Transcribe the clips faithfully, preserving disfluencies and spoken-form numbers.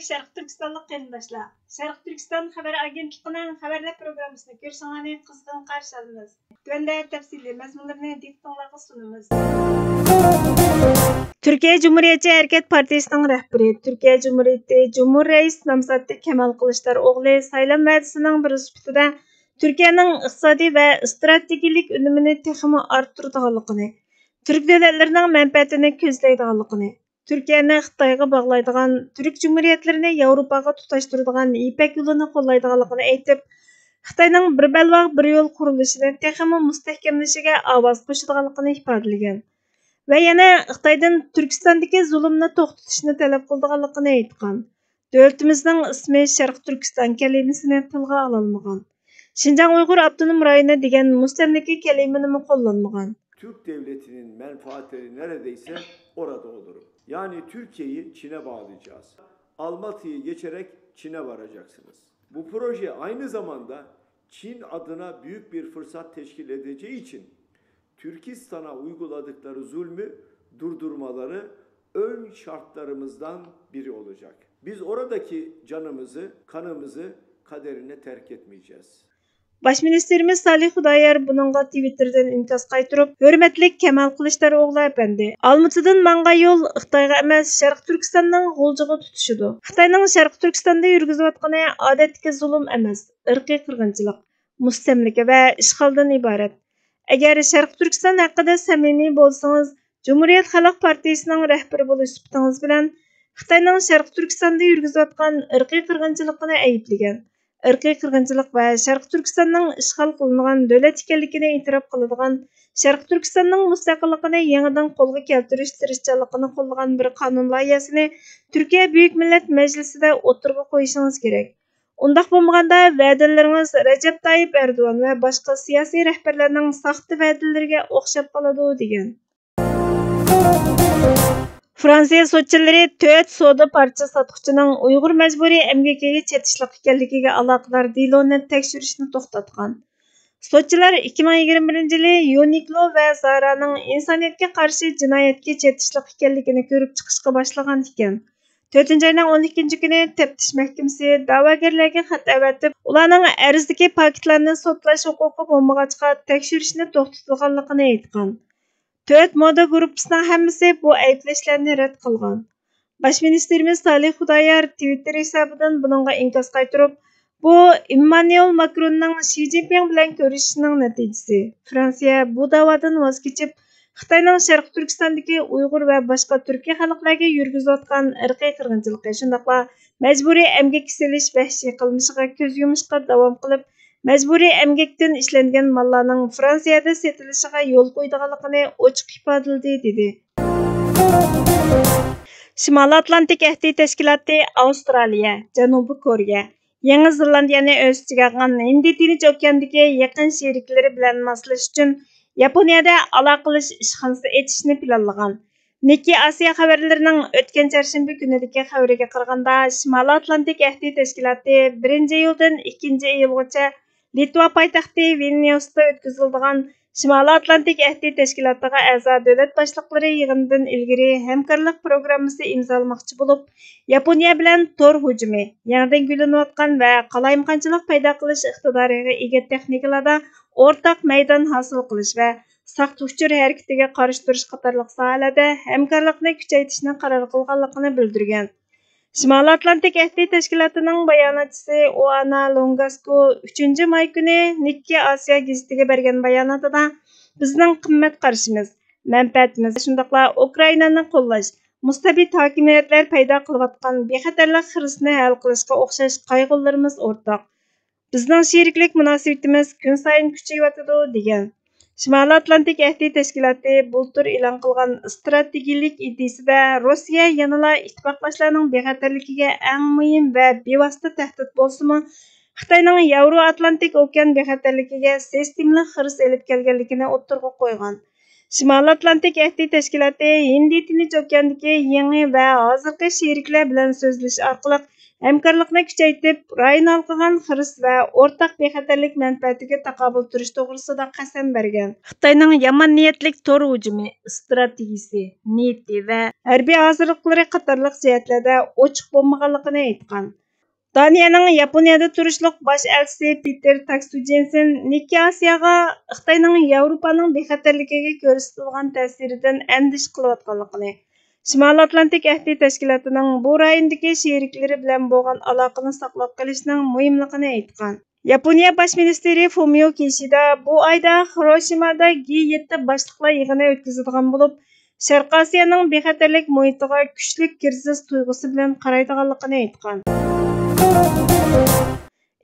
شەرقىي تۈركىستانلىق قېرىنداشلار، شەرقىي تۈركىستان خەۋەر ئاگېنتلىقىنىڭ خەۋەرلەر پروگراممىسىنى كۆرۈشۈڭلارنى قىزغىن قارشى ئالىمىز. تۆۋەندە تەپسىلىي مەزمۇنلىرىنى دىققىتىڭلارغا سۇنىمىز. تۈركىيە جۇمھۇرىيەتچى ھەرىكەت پارتىيىسىنىڭ رەھبىرى، تۈركىيە جۇمھۇرىيىتى جۇمھۇر رەئىس نامزاتى كەمال كىلىچدارئوغلى سايلام ۋەدىسىنىڭ بىرى سۈپىتىدە تۈركىيەنىڭ ئىقتىسادىي ۋە ئىستراتېگىيەلىك ئۈنۈمىنى تېخىمۇ ئارتتۇرىدىغانلىقىنى، تۈرك دۆلەتلىرىنىڭ مەنپەئەتىنى كۆزلەيدىغانلىقىنى، تۈركىيەنى خىتايغا باغلايدىغان تۈرك جۇمھۇرىيەتلىرىنى ياۋروپاغا تۇتاشتۇرىدىغان يىپەك يولىنى قوللايدىغانلىقىنى ئېيتىپ، خىتاينىڭ بىر بەلباغ بىر يول قۇرۇلۇشىنى تېخىمۇ مۇستەھكەملىشىگە ئاۋاز قوشىدىغانلىقىنى ئىپادىلىگەن ۋە يەنە خىتايدىن تۈركىستاندىكى زۇلۇمنى توختىتىشنى تەلەپ قىلىدىغانلىقىنى ئېيتقان. دۆلىتىمىزنىڭ ئىسمى شەرقىي تۈركىستان كەلىمىسىنى تىلغا ئالالمىغان. شىنجاڭ ئۇيغۇر ئاپتونوم رايونى دېگەن مۇستەملىكە كەلىمىنىمۇ قوللانمىغان. Türk devletinin menfaatleri neredeyse orada olur. Yani Türkiye'yi Çin'e bağlayacağız. Almatya'yı geçerek Çin'e varacaksınız. Bu proje aynı zamanda Çin adına büyük bir fırsat teşkil edeceği için Türkistan'a uyguladıkları zulmü durdurmaları ön şartlarımızdan biri olacak. Biz oradaki canımızı, kanımızı kaderine terk etmeyeceğiz. باش مىنىستىرىمىز سالىھ خۇدايار بۇنىڭغا تىۋىتتېردىن ئىنكاس قايتۇرۇپ، ھۆرمەتلىك كەمال قىلىچدارئوغلى ئەپەندى، ئالمۇتىدىن ماڭغان يول خىتايغا ئەمەس، شەرقىي تۈركىستاننىڭ غۇلجىغا تۇتىشىدۇ. خىتاينىڭ شەرقىي تۈركىستاندا يۈرگۈزۈۋاتقىنى ئادەتتىكى زۇلۇم ئەمەس، ئىرقىي قىرغىنچىلىق، مۇستەملىكە ۋە ئىشغالدىن ئىبارەت. ئەگەر شەرقىي تۈركىستان ھەققىدە سەمىمىي بولسىڭىز، جۇمھۇرىيەت خەلق پارتىيىسىنىڭ رەھبىرى بولۇش سۈپىتىڭىز بىلەن خىتاينىڭ شەرقىي تۈركىستاندا يۈرگۈزۈۋاتقان ئىرقىي قىرغىنچىلىقىنى ئەيىبلىگەن، ئىرقىي قىرغىنچىلىق ۋە شەرقىي تۈركىستاننىڭ ئىشغال قىلىنغان دۆلەت ئىكەنلىكىنى ئېتىراپ قىلىدىغان، شەرقىي تۈركىستاننىڭ مۇستەقىللىقىنى يېڭىدىن قولغا كەلتۈرۈش تىرىشچانلىقىنى قوللىغان بىر قانۇن لايىھەسىنى تۈركىيە بۈيۈك مىللەت مەجلىسىدە ئوتتۇرىغا قويۇشىڭىز كېرەك. ئۇنداق بولمىغاندا، ۋەدىلىرىڭىز رەجەپ تايىپ ئەردوغان ۋە باشقا سىياسىي رەھبەرلەرنىڭ ساختا ۋەدىلىرىگە ئوخشاپ قالىدۇ، دېگەن. فرانسىيە سوتچىلىرى تۆت سودا پارچە ساتقۇچىنىڭ ئۇيغۇر مەجبۇرىي ئەمگىكىگە چېتىشلىق ئىكەنلىكىگە ئالاقىدار دېلونى تەكشۈرۈشنى توختاتقان. سوتچىلار ئىككى مىڭ يىگىرمە بىرىنچى يىلى يۇنىكلو ۋە زارانىڭ ئىنسانىيەتكە قارشى جىنايەتكە چېتىشلىق ئىكەنلىكىنى كۆرۈپ چىقىشقا باشلىغان ئىكەن. تۆتىنچى ئاينىڭ ئون ئىككىنچى كۈنى تەپتىش مەھكىمىسى دەۋاگەرلەرگە خەت ئەۋەتىپ، ئۇلارنىڭ ئەرزدىكى پاكىتلارنى سوتلاش ھوقۇقى بولمىغاچقا، تەكشۈرۈشنى توختىتىدىغانلىقىنى ئېيتقان. تۆت مودا گۇرۇپپىسىنىڭ ھەممىسى بۇ ئەيىبلەشلەرنى رەت قىلغان. باش مىنىستىرىمىز سالىھ خۇدايار تىۋىتتېر ھېسابىدىن بۇنىڭغا ئىنكاس قايتۇرۇپ، بۇ ئىممانۇئېل ماكروننىڭ شى جىنپىڭ بىلەن كۆرۈشۈشىنىڭ نەتىجىسى. فرانسىيە بۇ دەۋادىن ۋاز كېچىپ، خىتاينىڭ شەرقىي تۈركىستاندىكى ئۇيغۇر ۋە باشقا تۈركىي خەلقلەرگە يۈرگۈزۈۋاتقان ئىرقىي قىرغىنچىلىقى، شۇنداقلا مەجبۇرىي ئەمگەككە سېلىش ۋەھشىي قىلمىشىغا كۆز يۇمۇشقا داۋام قىلىپ، مەجبۇرىي ئەمگەكتىن ئىشلەنگەن ماللارنىڭ فرانسىيەدە سېتىلىشىغا يول قويىدىغانلىقىنى ئوچۇق ئىپادىلىدى، دېدى. شىمالىي ئاتلانتىك ئەھدى تەشكىلاتى ئاۋسترالىيە، جەنۇبىي كورېيە، يېڭى زېلاندىيەنى ئۆز ئىچىگە ئالغان ھىندى تىنچ ئوكياندىكى يېقىن شېرىكلىرى بىلەن ماسلىشىش ئۈچۈن ياپونىيەدە ئالاقىلىشىش ئىشخانىسى ئېچىشنى پىلانلىغان. نىككى ئاسىيا خەۋەرلىرىنىڭ ئۆتكەن چارشەنبە كۈنىدىكى خەۋىرىگە قارىغاندا، شىمالىي ئاتلانتىك ئەھدى تەشكىلاتى بىرىنچى ئىيۇلدىن ئىككىنچى ئىيۇلغىچە لىتۋا پايتەختى ۋىلنيۇستا ئۆتكۈزۈلىدىغان شىمالىي ئاتلانتىك ئەھدى تەشكىلاتىغا ئەزا دۆلەت باشلىقلىرى يىغىنىدىن ئىلگىرى ھەمكارلىق پروگراممىسى ئىمزالىماقچى بولۇپ، ياپونىيە بىلەن تور ھۇجۇمى، يېڭىدىن گۈللىنىۋاتقان ۋە قالايمىقانچىلىق پەيدا قىلىش ئىقتىدارىغا ئىگە تېخنىكىلاردا ئورتاق مەيدان ھاسىل قىلىش ۋە ساختا ئۇچۇر ھەرىكىتىگە قارشى تۇرۇش قاتارلىق ساھەلەردە ھەمكارلىقنى كۈچەيتىشنى قارار قىلغانلىقىنى بىلدۈرگەن. شىمالىي ئاتلانتىك ئەھدى تەشكىلاتىنىڭ باياناتچىسى ئوئانا لونگاسكو ئۈچىنچى ماي كۈنى نىككى ئاسىيا گېزىتىگە بەرگەن باياناتىدا، بىزنىڭ قىممەت قارىشىمىز، مەنپەئەتىمىز، شۇنداقلا ئۇكرائىنانى قوللاش، مۇستەبىت ھاكىمىيەتلەر پەيدا قىلىۋاتقان بىخەتەرلىك خىرىسىنى ھەل قىلىشقا ئوخشاش قايغۇلىرىمىز ئورتاق. بىزنىڭ شېرىكلىك مۇناسىۋىتىمىز كۈنسايىن كۈچىيىۋاتىدۇ، دېگەن. شىمالىي ئاتلانتىك ئەھدى تەشكىلاتى بۇلتۇر ئېلان قىلغان ئىستراتېگىيەلىك ئىدىيىسىدە روسىيە يەنىلا ئىتتىپاقداشلارنىڭ بىخەتەرلىكىگە ئەڭ مۇھىم ۋە بىۋاسىتە تەھدىت بولسىمۇ، خىتاينىڭ ياۋرو ئاتلانتىك ئوكيان بىخەتەرلىكىگە سىستېمىلىق خىرىس ئېلىپ كەلگەنلىكىنى ئوتتۇرىغا قويغان. شىمالىي ئاتلانتىك ئەھدى تەشكىلاتى ھىندى تىنچ ئوكياندىكى يېڭى ۋە ھازىرقى شېرىكلەر بىلەن سۆزلىشىش ئارقىلىق ھەمكارلىقنى كۈچەيتىپ، رايون ھالقىغان خىرىس ۋە ئورتاق بىخەتەرلىك مەنپەئەتىگە تاقابىل تۇرۇش توغرىسىدا قەسەم بەرگەن. خىتاينىڭ يامان نىيەتلىك تور ھۇجۇمى، ئىستراتېگىيىسى، نىيىتى ۋە ھەربىي ھازىرلىقلىرى قاتارلىق جەھەتلەردە ئوچۇق بولمىغانلىقىنى ئېيتقان. دانىيەنىڭ ياپونىيەدە تۇرۇشلۇق باش ئەلچىسى پېتېر تاكسۇ جېنسېن نىككى ئاسىياغا خىتاينىڭ ياۋروپانىڭ بىخەتەرلىكىگە كۆرسىتىدىغان تەسىرىدىن ئەندىشە قىلىۋاتقانلىقىنى، شىمالىي ئاتلانتىك ئەھدى تەشكىلاتىنىڭ بۇ رايوندىكى شېرىكلىرى بىلەن بولغان ئالاقىنى ساقلاپ قېلىشنىڭ مۇھىملىقىنى ئېيتقان. ياپونىيە باش مىنىستىرى فۇمىيو كىشىدا بۇ ئايدا خىروشىمادا گى يەتتە باشلىقلار يىغىنى ئۆتكۈزىدىغان بولۇپ، شەرقىي ئاسىيانىڭ بىخەتەرلىك مۇھىتىغا كۈچلۈك كىرىزىس تۇيغۇسى بىلەن قارايدىغانلىقىنى ئېيتقان.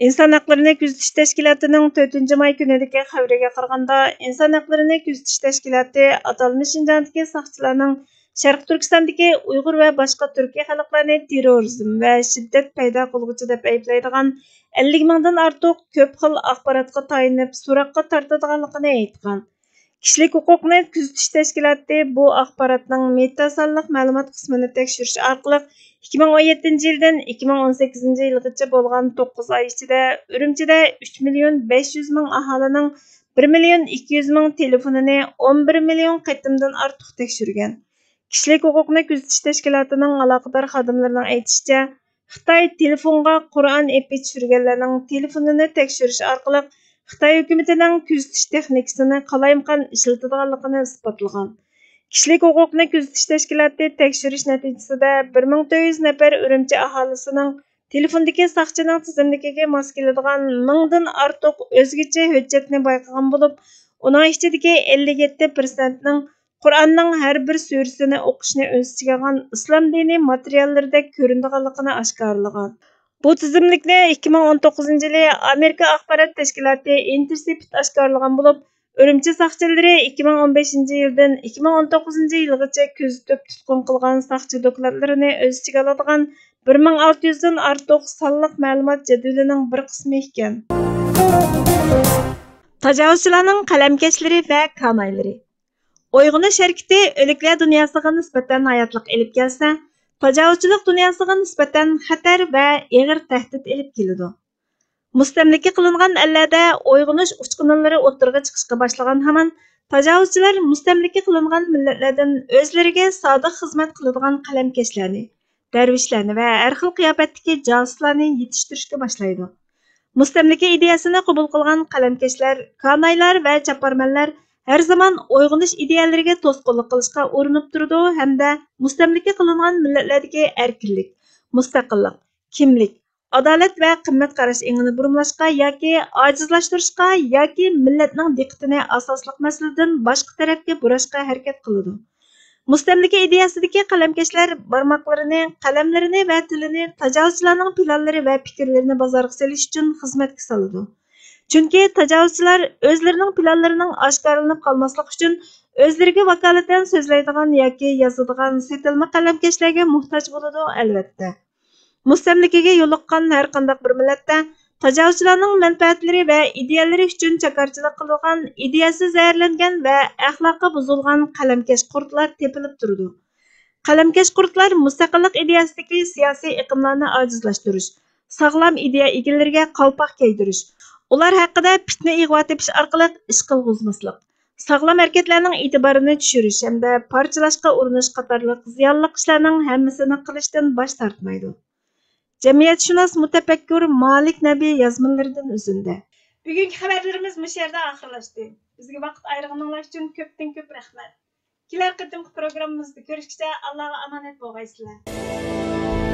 ئىنسان ھەقلىرىنى كۆزىتىش تەشكىلاتىنىڭ تۆتىنچى ماي كۈنىدىكى خەۋىرىگە قارىغاندا، ئىنسان ھەقلىرىنى كۆزىتىش تەشكىلاتى ئاتالمىش شىنجاڭدىكى ساقچىلارنىڭ شەرقىي تۈركىستاندىكى ئۇيغۇر ۋە باشقا تۈركىي خەلقلەرنى تېررورىزم ۋە شىددەت پەيدا قىلغۇچى دەپ ئەيىبلەيدىغان ئەللىك مىڭدىن ئارتۇق كۆپ خىل ئاخباراتقا تايىنىپ سوراققا تارتىدىغانلىقىنى ئېيتقان. كىشىلىك ھوقۇقنى كۆزىتىش تەشكىلاتى بۇ ئاخباراتنىڭ مېتا سانلىق مەلۇمات قىسمىنى تەكشۈرۈش ئارقىلىق، ئىككى مىڭ ئون يەتتىنچى يىلدىن ئىككى مىڭ ئون سەككىزىنچى يىلغىچە بولغان توققۇز ئاي ئىچىدە ئۈرۈمچىدە ئۈچ مىليون بەش يۈز مىڭ ئاھالىنىڭ بىر مىليون ئىككى يۈز مىڭ تېلېفونىنى ئون بىر مىليون قېتىمدىن ئارتۇق تەكشۈرگەن. كىشىلىك ھوقۇقنى كۆزىتىش تەشكىلاتىنىڭ ئالاقىدار خادىملىرىنىڭ ئېيتىشىچە، خىتاي تېلېفونغا قورئان ئېپى چۈشۈرگەنلەرنىڭ تېلېفونىنى تەكشۈرۈش ئارقىلىق خىتاي ھۆكۈمىتىنىڭ كۆزىتىش تېخنىكىسىنى قالايمىقان ئىشلىتىدىغانلىقىنى ئىسپاتلىغان. كىشىلىك ھوقۇقنى كۆزىتىش تەشكىلاتى تەكشۈرۈش نەتىجىسىدە بىر مىڭ تۆت يۈز نەپەر ئۈرۈمچى ئاھالىسىنىڭ تېلېفوندىكى ساقچىنىڭ تىزىملىكىگە ماس كېلىدىغان مىڭدىن ئارتۇق ئۆزگىچە ھۆججەتنى بايقىغان بولۇپ، ئۇنىڭ ئىچىدىكى ئەللىك يەتتە پىرسەنتنىڭ قۇرئاننىڭ ھەر بىر سۈرىسىنى ئوقۇشنى ئۆز ئىچىگە ئالغان ئىسلام دىنى ماتېرىياللىرىدەك كۆرۈنىدىغانلىقىنى ئاشكارىلىغان. بۇ تىزىملىكنى ئىككى مىڭ ئون توققۇزىنچى يىلى ئامېرىكا ئاخبارات تەشكىلاتى ئىنتېرسېپت ئاشكارىلىغان بولۇپ، ئۈرۈمچى ساقچىلىرى ئىككى مىڭ ئون بەشىنچى يىلدىن ئىككى مىڭ ئون توققۇزىنچى يىلغىچە كۆزىتىپ تۇتقۇن قىلغان ساقچى دوكلاتلىرىنى ئۆز ئىچىگە ئالىدىغان بىر مىڭ ئالتە يۈزدىن ئارتۇق سانلىق مەلۇمات جەدۋىلىنىڭ بىر قىسمى ئىكەن. تاجاۋۇزچىلارنىڭ قەلەمكەشلىرى ۋە كانايلىرى. ئويغىنىش ھەرىكىتى ئۆلۈكلەر دۇنياسىغا نىسبەتەن ھاياتلىق ئېلىپ كەلسە، تاجاۋۇزچىلىق دۇنياسىغا نىسبەتەن خەتەر ۋە ئېغىر تەھدىت ئېلىپ كېلىدۇ. مۇستەملىكە قىلىنغان ئەللەردە ئويغىنىش ئۇچقۇنلىرى ئوتتۇرىغا چىقىشقا باشلىغان ھامان، تاجاۋۇزچىلار مۇستەملىكە قىلىنغان مىللەتلەردىن ئۆزلىرىگە سادىق خىزمەت قىلىدىغان قەلەمكەشلەرنى، دەرۋىشلەرنى ۋە ھەر خىل قىياپەتتىكى جاسۇسلارنى يېتىشتۈرۈشكە باشلايدۇ. مۇستەملىكە ئىدىيەسىنى قوبۇل قىلغان قەلەمكەشلەر، كانايلار ۋە چاپارمەنلەر ھەر زامان ئويغىنىش ئىدىيەلىرىگە توسقۇنلۇق قىلىشقا ئۇرۇنۇپ تۇرىدۇ ھەمدە مۇستەملىكە قىلىنغان مىللەتلەردىكى ئەركىنلىك، مۇستەقىللىق، كىملىك، ئادالەت ۋە قىممەت قاراش ئېڭىنى بۇرمىلاشقا ياكى ئاجىزلاشتۇرۇشقا ياكى مىللەتنىڭ دىققىتىنى ئاساسلىق مەسىلىدىن باشقا تەرەپكە بۇراشقا ھەرىكەت قىلىدۇ. مۇستەملىكە ئىدىيەسىدىكى قەلەمكەشلەر بارماقلىرىنى، قەلەملىرىنى ۋە تىلىنى تاجاۋۇزچىلارنىڭ پىلانلىرى ۋە پىكىرلىرىنى بازارغا سېلىش ئۈچۈن خىزمەتكە سالىدۇ. چۈنكى تاجاۋۇزچىلار ئۆزلىرىنىڭ پىلانلىرىنىڭ ئاشكارىلىنىپ قالماسلىقى ئۈچۈن ئۆزلىرىگە ۋاكالىتەن سۆزلەيدىغان ياكى يازىدىغان سېتىلما قەلەمكەشلەرگە موھتاج بولىدۇ، ئەلۋەتتە. مۇستەملىكىگە يولۇققان ھەر قانداق بىر مىللەتتە تاجاۋۇزچىلارنىڭ مەنپەئەتلىرى ۋە ئىدىيەلىرى ئۈچۈن چاكارچىلىق قىلىدىغان، ئىدىيەسى زەھەرلەنگەن ۋە ئەخلاقى بۇزۇلغان قەلەمكەش قۇرتلار تېپىلىپ تۇرىدۇ. قەلەمكەش قۇرتلار مۇستەقىللىق ئىدىيەسىدىكى سىياسىي ئېقىملارنى ئاجىزلاشتۇرۇش، ساغلام ئىدىيە ئىگىلىرىگە قالپاق كىيدۈرۈش، ئۇلار ھەققىدە پىتنە ئىغۋا تېپىش ئارقىلىق ئىش قىلغۇزماسلىق، ساغلام ھەرىكەتلەرنىڭ ئېتىبارىنى چۈشۈرۈش ھەمدە پارچىلاشقا ئۇرۇنۇش قاتارلىق زىيانلىق ئىشلارنىڭ ھەممىسىنى قىلىشتىن باش تارتمايدۇ. جەمئىيەتشۇناس مۇتەپەككۇر مالىك نەبى يازمىلىرىدىن ئۈزۈندە. بۈگۈنكى خەۋەرلىرىمىز مۇشۇ يەردە ئاخىرلاشتى. بىزگە ۋاقىت ئايرىغىنىڭلار ئۈچۈن كۆپتىن كۆپ رەھمەت. كېلەر قېتىمقى پروگراممىمىزدا كۆرۈشكىچە ئاللاغا ئامانەت بولغايسىلەر.